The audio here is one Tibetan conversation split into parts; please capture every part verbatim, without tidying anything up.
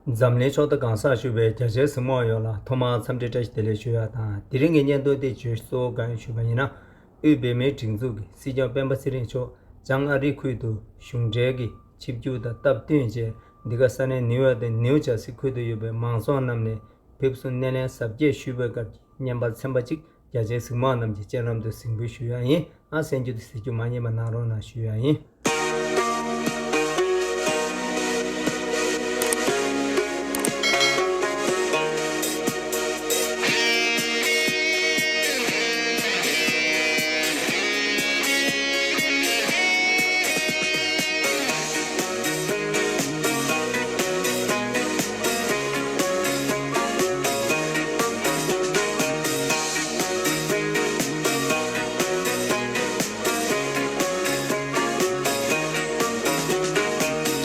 འཛམ་གླིང་ཕྱོགས་མཐའ་གང་སར་བཞུགས་པའི་རྒྱ་ཆེའི་གཟིགས་མོ་བ་ཡོངས་ལ་ཐོག་མར་འཚམས་འདྲི་བཀྲ་ཤིས་བདེ་ལེགས་ཞུ་ཡ་དང་། དེ་རིང་གི་བརྙན་ཐུང་འདི་བརྗོད་གཞི་གཙོ་བོ་གང་ཡིན་ཞུས་པ་ཡིན་ན། དབུས་བོད་མིའི་སྒྲིག་འཛུགས་ཀྱི་སྲིད་སྐྱོང་སྤེན་པ་ཚེ་རིང་མཆོག་ལྕང་ཨ་རི་ཁུལ་དུ་གཞུང་འབྲེལ་གྱི་ཆིབས་བསྒྱུར་དང་སྟབས་བསྟུན་བྱས། འདི་ག་ས་གནས་ནིའུ་ཡོག་དང་ནིའུ་ཇར་སི་ཁུལ་དུ་ཡོད་པའི་མང་ཚོགས་རྣམས་ནས་ཕེབས་བསུ་སྣེ་ལེན་གཟབ་རྒྱས་ཞུས་པའི་སྐབས་ཀྱི་བརྙན་པར་ཚན་པ་གཅིག་རྒྱ་ཆེའི་གཟིགས་མོ་བ་རྣམས་ཀྱི་སྤྱན་ལམ་དུ་གཟིགས་འབུལ་ཞུ་ཡ་ཡིན། ཨ་གསན་རྒྱུ་དང་གཟིགས་རྒྱུ་མ་བསྙེལ་བ་གནང་རོགས་གནང་ཞུ་ཡ་ཡིན།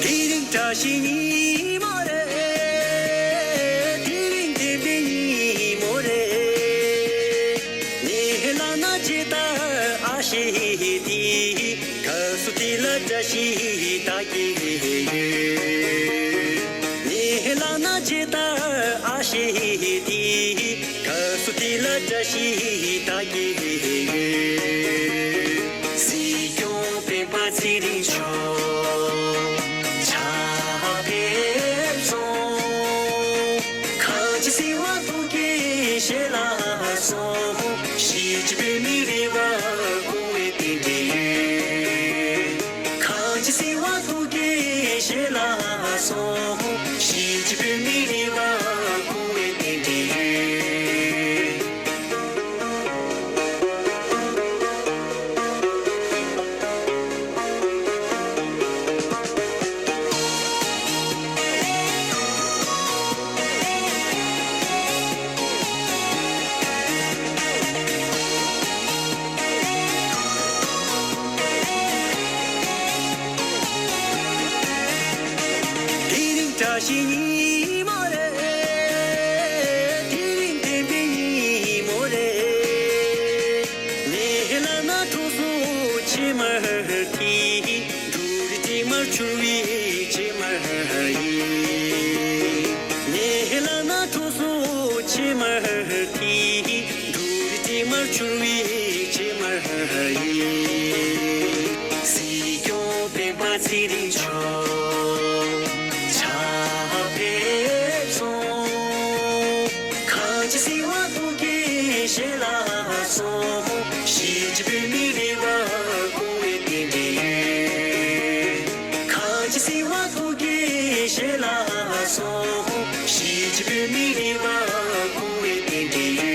དེ་རིང་བཀྲ་ཤིས་ཉི་མ་རེད། དེ་རིང་བདེན་པའི་ཉིན་མོ་རེད། ངའི་ལག་ན་ཇི་ལྟར་ཨ་ཤེ་དེ། སྐབས་སུ་དེ་ལ་བཀྲ་ཤིས་ད་སྐྱེས་ཡོད། ངའི་ལག་ན་ཇི་ལྟར་ཨ་ཤེ་དེ། སྐབས་སུ་དེ་ལ་བཀྲ་ཤིས་ད་སྐྱེས་ཡོད། སྲིད་སྐྱོང་སྤེན་པ་ཚེ་རིང་མཆོག་ཕྱག་ཕེབས་སོང་། གངས་ཅན་སྲིད་དབང་ཐུགས་ཀྱི་ཞལ་ལ་སོང་། གཞིས་བྱེས་བོད་མིའི་རེ་བ་སྐོང་བའི་རྟེན་འབྲེལ་ཡོད། གངས་ཅན་སྲིད་དབང་ཐུགས་ཀྱི་ཞལ་ལ་སོང་། གཞིས་བྱེས་བོད་མིའི་རེ་བ་སྐོང་བའི་རྟེན་འབྲེལ་ཡོད། དེ་རིང་བཀྲ་ཤིས་ཉི་མ་རེད། དེ་རིང་བདེན་པའི་ཉིན་མོ་རེད། ངའི་ལག་ན་གྲོ་སོ་ཕྱེ་མར་དེ། འབྲུ་རིགས་དྲི་མར་གྱུར་བའི་ཕྱེ་མར་ཡིན། ངའི་ལག་ན་གྲོ་སོ་ཕྱེ་མར་དེ། འབྲུ་རིགས་དྲི་མར་གྱུར་བའི་ཕྱེ་མར་ཡིན། སྲིད་སྐྱོང་སྤེན་པ་ཚེ་རིང་མཆོག་ཕྱག་ཕེབས་སོང་། གངས་ཅན་སྲིད་དབང་ཐུགས་ཀྱི་ཞལ་ལ་སོང་། གཞིས་བྱེས་བོད་མིའི་རེ་བ་སྐོང་བའི་རྟེན་འབྲེལ་ཡོད། གངས་ཅན་སྲིད་དབང་ཐུགས་ཀྱི་ཞལ་ལ་སོང་། གཞིས་བྱེས་བོད་མིའི་རེ་བ་སྐོང་བའི་རྟེན་འབྲེལ་ཡོད།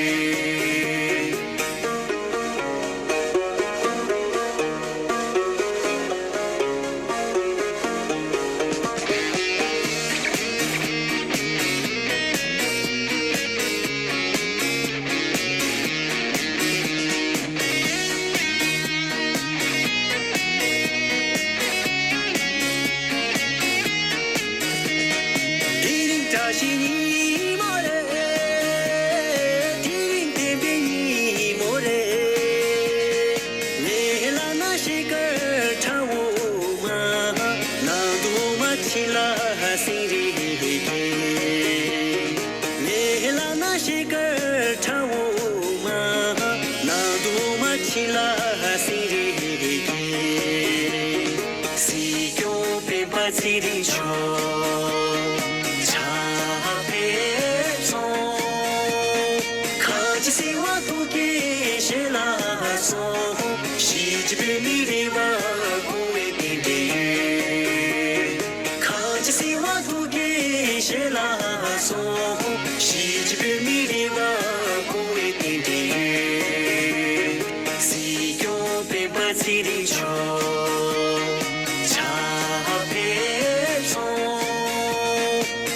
དེ་རིང་བཀྲ་ཤིས་ཉི་མ་རེད། དེ་རིང་བདེན་པའི་ཉིན་མོ་རེད། ངའི་ལག་ན་ཤེལ་དཀར་ཁྲ་འོ་མ། ནང་དུ་འོ་མ་ཕྱིན་ལ་སེང་རེ་སྐྱེས། ངའི་ལག་ན་ཤེལ་དཀར་ཁྲ་འོ་མ། ནང་དུ་འོ་མ་ཕྱིན་ལ་སེང་རེ་སྐྱེས། སྲིད་སྐྱོང་སྤེན་པ་ཚེ་རིང་མཆོག་ཕྱག་ཕེབས་སོང་། གངས་ཅན་སྲིད་དབང་ཐུགས་ཀྱི་ཞལ་ལ་སོང་། གཞིས་བྱེས་བོད་མིའི་རེ་བ་སྐོང་བའི་རྟེན་འབྲེལ་ཡོད། གངས་ཅན་སྲིད་དབང་ཐུགས་ཀྱི་ཞལ་ལ་སོང་། གཞིས་བྱེས་བོད་མིའི་རེ་བ་སྐོང་བའི་རྟེན་འབྲེལ་ཡོད། སྲིད་སྐྱོང་སྤེན་པ་ཚེ་རིང་མཆོག་ཕྱག་ཕེབས་སོང་།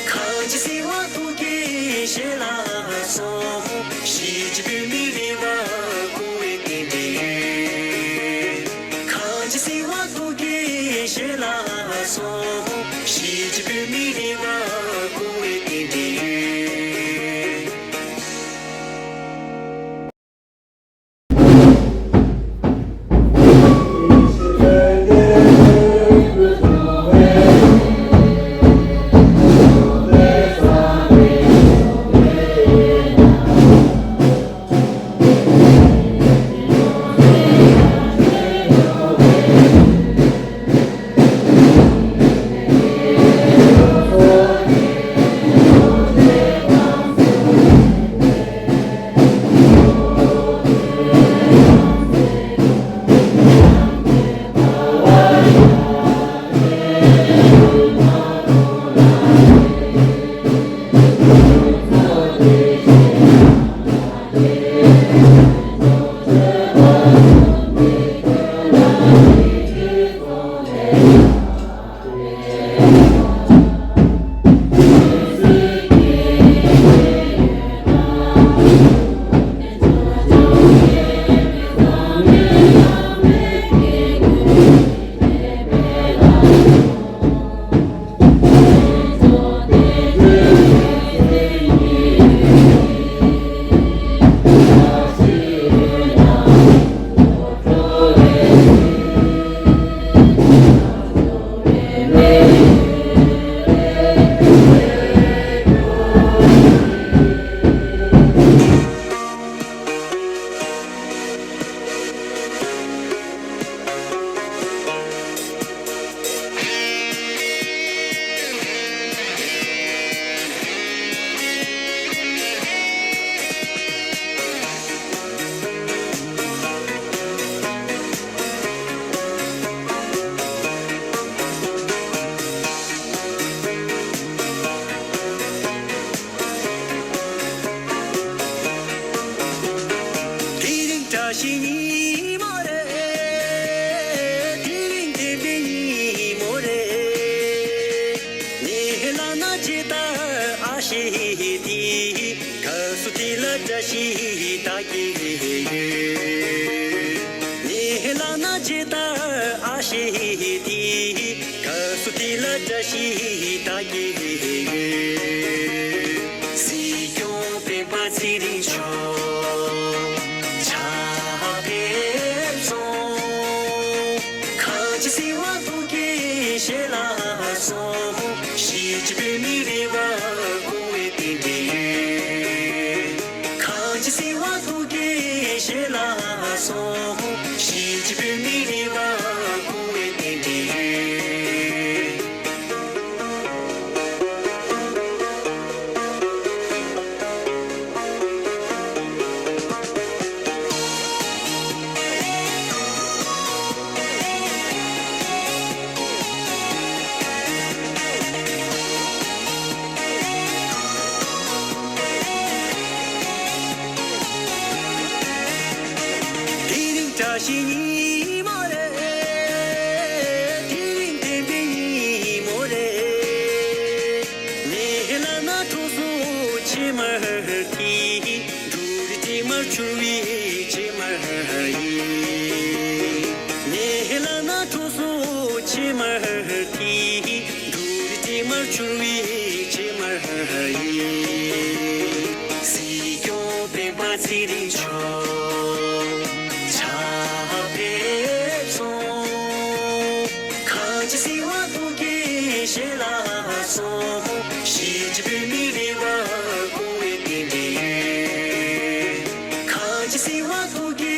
གངས་ཅན་སྲིད་དབང་ཐུགས་ཀྱི་ཞལ་ལ་སོང་། གཞིས་བྱེས་བོད་མིའི་རེ་བ་སྐོང་བའི་རྟེན་འབྲེལ་ཡོད། གངས་ཅན་སྲིད་དབང་ཐུགས་ཀྱི་ཞལ་ལ་སོང་། གཞིས་བྱེས་བོད་མིའི་རེ་བ་སྐོང་བའི་རྟེན་འབྲེལ་ཡོད། ཉིན་མོ་རེད། དེ་རིང་བདེན་པའི་ཉིན་མོ་རེད། ངའི་ལག་ན་ཇི་ལྟར་ཨ་ཤེ་དེ། དགའ་བསུ་དེ་ལ་བཀྲ་ཤིས་ད་གྱེས་ཡོད། ངའི་ལག་ན་ཇི་ལྟར་ཨ་ཤེ་དེ། དགའ་བསུ་དེ་ལ་བཀྲ་ཤིས་ད་གྱེས་ཡོད། སྲིད་སྐྱོང་སྤེན་པ་ཚེ་རིང་མཆོག་ཕྱག་ཕེབས་སོང་། གང་ཅི་སྲིད་དབང་ཐུགས་ཀྱི་ཞལ་ལ་སོང་། གཞིས་བྱེས་བོད་མིའི་རེ་བ་སྐོང་བའི་རྟེན་འབྲེལ་ཡོད། གང་ཅི་སྲིད་དབང་ཐུགས་ཀྱི་ཞལ་ལ་སོང་། གཞིས་བྱེས་བོད་མིའི་རེ་བ་སྐོང་བའི་རྟེན་འབྲེལ་ཡོད། དེ་རིང་བཀྲ་ཤིས་ཉིན་མོ་རེད། དེ་རིང་བདེན་པའི་ཉིན་མོ་རེད། ངའི་ལག་ན་གྲོ་སོ་ཕྱེ་མར་དེ། འབྲུ་རིགས་དྲི་མར་འཕྱུར་བའི་ཕྱེ་མར་ཡིན། ངའི་ལག་ན་གྲོ་སོ་ཕྱེ་མར་དེ། འབྲུ་རིགས་དྲི་མར་འཕྱུར་བའི་ཕྱེ་མར་ཡིན། སྲིད་སྐྱོང་སྤེན་པ་ཚེ་རིང་མཆོག་ཕྱག་ཕེབས་སོང་། གང་ཅི་སྲིད་དབང་ཐུགས་ཀྱི་ཞལ་ལ་སོང་། གཞིས་བྱེས་བོད་མིའི་རེ་བ་སྐོང་བའི་རྟེན་འབྲེལ་ཡོད། གང་ཅི་སྲིད་དབང་ཐུགས་ཀྱི་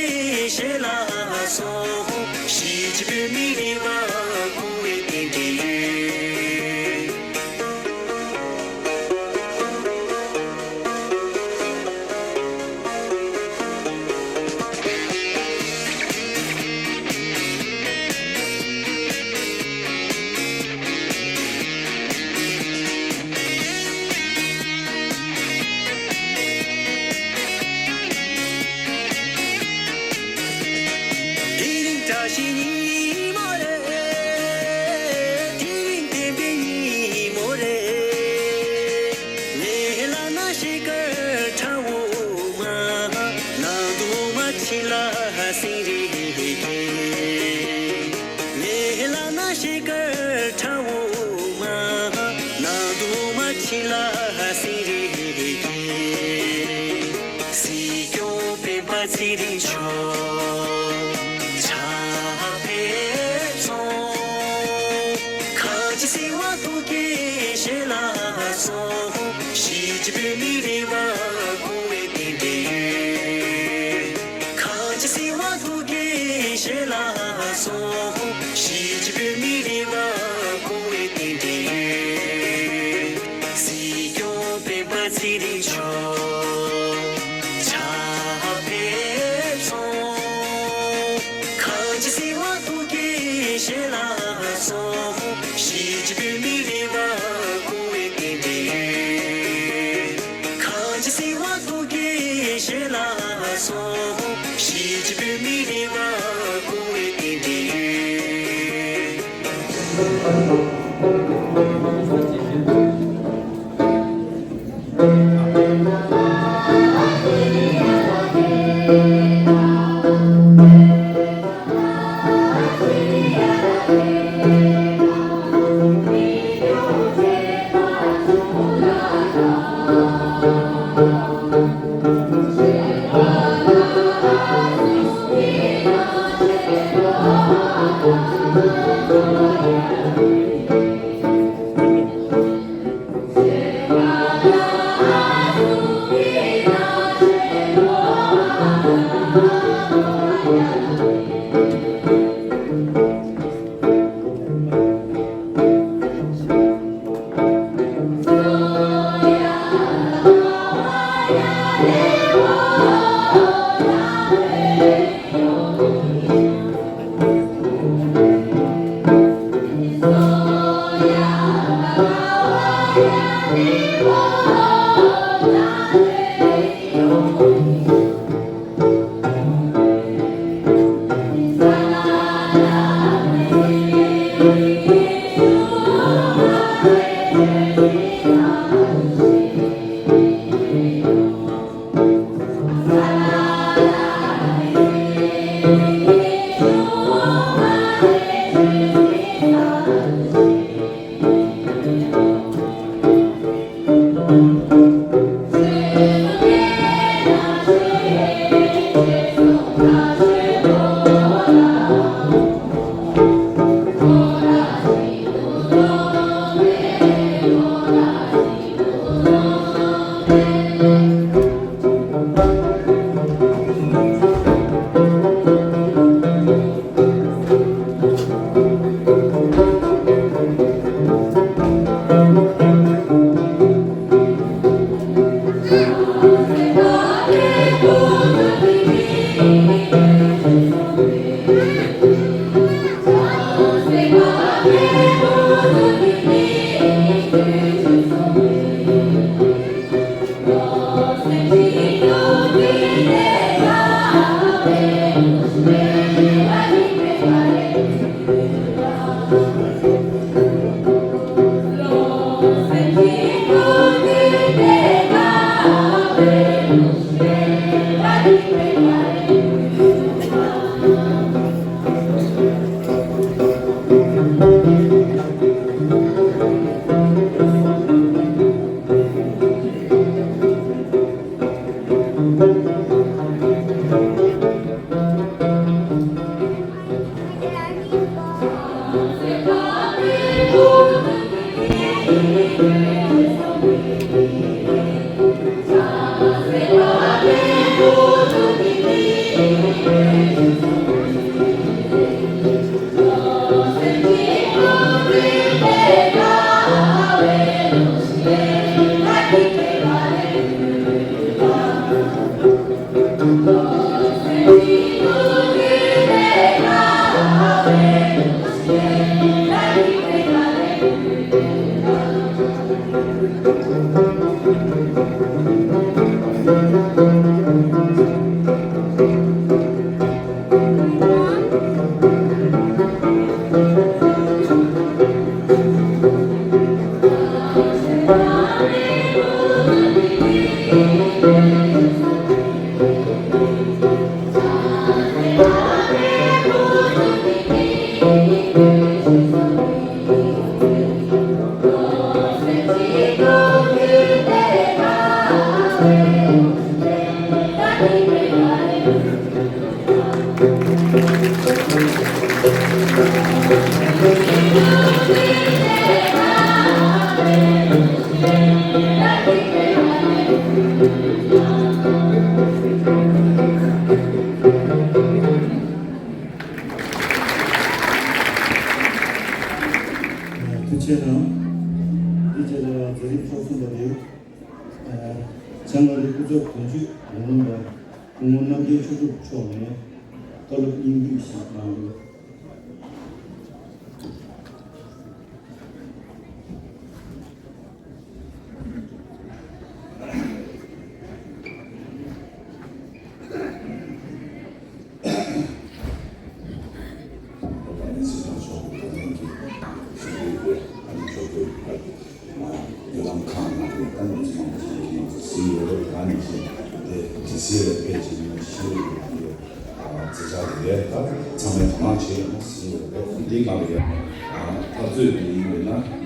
ཞལ་ལ་སོང་། གཞིས་བྱེས་བོད་མིའི་རེ་བ་སྐོང་བའི་རྟེན་འབྲེལ་ཡོད། དེ་རིང་བཀྲ་ཤིས་ཉིན་མོ་རེད། དེ་རིང་བདེན་པའི་ཉིན་མོ་རེད། ངའི་ལག་ན་ཤེལ་དཀར་ཁྲ་འོ་མ། ནང་དུ་འོ་མ་ཕྱིན་ལ་སེང་རེ་སྐྱེས། ངའི་ལག་ན་ཤེལ་དཀར་ཁྲ་འོ་མ། ནང་དུ་འོ་མ་ཕྱིན་ལ་སེང་རེ་སྐྱེས། སྲིད་སྐྱོང་སྤེན་པ་ཚེ་རིང་མཆོག་ཕྱག་ཕེབས་སོང་། གང་ཅི་སྲིད་དབང་ཐུགས་ཀྱི་ཞལ་ལ་སོང་། གཞིས་བྱེས་བོད་མིའི་རེ་བ་སྐོང་བའི་རྟེན་འབྲེལ་ཡོད། གང་ཅི་སྲིད་དབང་ཐུགས་ཀྱི་ཞལ་ལ་སོང་། གཞིས་བྱེས་བོད་མིའི་རེ་བ་སྐོང་བའི་རྟེན་འབྲེལ་ཡོད། སྲིད་སྐྱོང་སྤེན་པ་ཚེ་རིང་མཆོག་ཕྱག་ཕེབས་སོང་། གང་ཅི་སྲིད་དབང་ཐུགས་ཀྱི་ཞལ་ལ་སོང་། གཞིས་བྱེས་བོད་མིའི་རེ་བ་སྐོང་བའི་རྟེན་འབྲེལ་ཡོད། གང་ཅི་སྲིད་དབང་ཐུགས་ཀྱི་ཞལ་ལ་སོང་། གཞིས་བྱེས་བོད་མིའི་རེ་བ་སྐོང་བའི་རྟེན་འབྲེལ་ཡོད། ཐུགས་རྗེ་གནང་། འདི་རྗེས་ལ་མཛད་རིམ་ཚོགས་གསུམ་པ་དེ། བྱང་ཨ་རིའི་སྐུ་ཚབ་དོན་གཅོད་ལས་སློབ་པ་སྐུ་ངོ་རྣམ་རྒྱལ་ཆོས་གྲུབ་མཆོག་ནས་བཀའ་སློབ་སྙིང་བསྡུས་ཤིག་གནང་ཡོད། ཉེ་ལམ་ཁག་ནང་ནས་ད་ནི་ཚང་མ་ཞིག་གིས་གཟིགས་ཡོད་རེད། ད་ནི་ཞིག་དེ་དེ་སྲིད་ལ་ཕལ་ཆེར་ནི་ཤེས་ཡོད་ཀྱི་རེད། མཛད་འཆར་དེ་ལས་ད་ཚང་མས་དོ་སྣང་བྱས་ཡོད་ན་གཟིགས་ཡོད་རེད། འདིའི་སྒང་ལ་ཡང་འཐབ་རྩོད་དེ་ཡིན་པས་ན་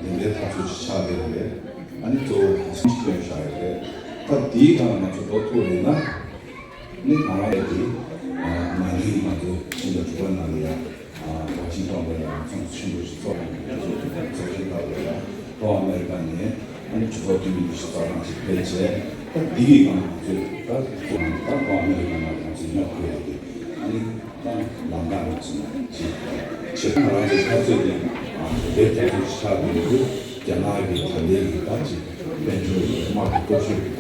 འདི་འདྲའི་འཐབ་རྩོད་ཅིག་ཆགས་བསྡད་པ་རེད། ཨ་ནི་གཙོ་བོ་ག་ཚོད་ཅིག་བཏོན་བཞག་ཡོད་རེད། ད་འདིའི་སྒང་ལ་ང་ཚོ་འགྲོ་ཐུབ་ཡོད་ན། ནི་ང་རང་ཡང་གི་ནང་གི་ང་ཚོ་ཕྱི་ཟླ་དྲུག་པ་ནང་ལ་ཡང་ཝ་ཤིང་ཏོན་ལ་ཡང་ཚོགས་ཆེན་པོ་ཞིག་ཚོགས་ཡོང་གི་ཚོགས་ཆེན་ཁག་ལ་ཡང་ལྷོ་ཨ་མེ་རི་ཀ་ནས་ཨ་ནི་གྲོས་ཚོགས་འཐུས་མི་འདི་ཞིག་ཚོགས་ཁང་ཞིག་ཕེབས་བྱས། ད་འདི་གི་སྒང་ང་ཚོས་ད་ཚོགས་ནང་ད་ལྷོ་ཨ་མེ་རི་ཀ་ནང་ང་ཚོས་ཉོ་དགོས་ཡ་གི་ཨ་ནི་ད་ལམ་ཁ་ང་ཚོ་ནང་ཅིག་བྱེད་ང་རང་ཚོའི་འཐབ་རྩོད་དེ་དེ་འཐབ་རྩོད་ཆགས་ཡོང་གི། རྒྱ་ནག་གི་ད་ལན་གྱི་ད་ཅིག་དཔལ་འབྱོར་གྱི་དམག་གི་སྟོབས་ཤུགས་ཀྱིས་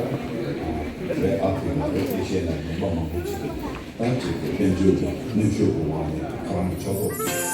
ད་ལན་ཨ་ཧྥེ་རི་ཀ་ལ་ཨེ་ཤེ་ཡ་ནང་གི་དམག་མང་པོ་ཅིག་གིས་ད་ཅིག་དཔལ་འབྱོར་གྱི་གནོན་ཤུགས་ཀྱི་དབང་ནས་ཁོ་རང་གི་ཕྱོགས་གཏོགས་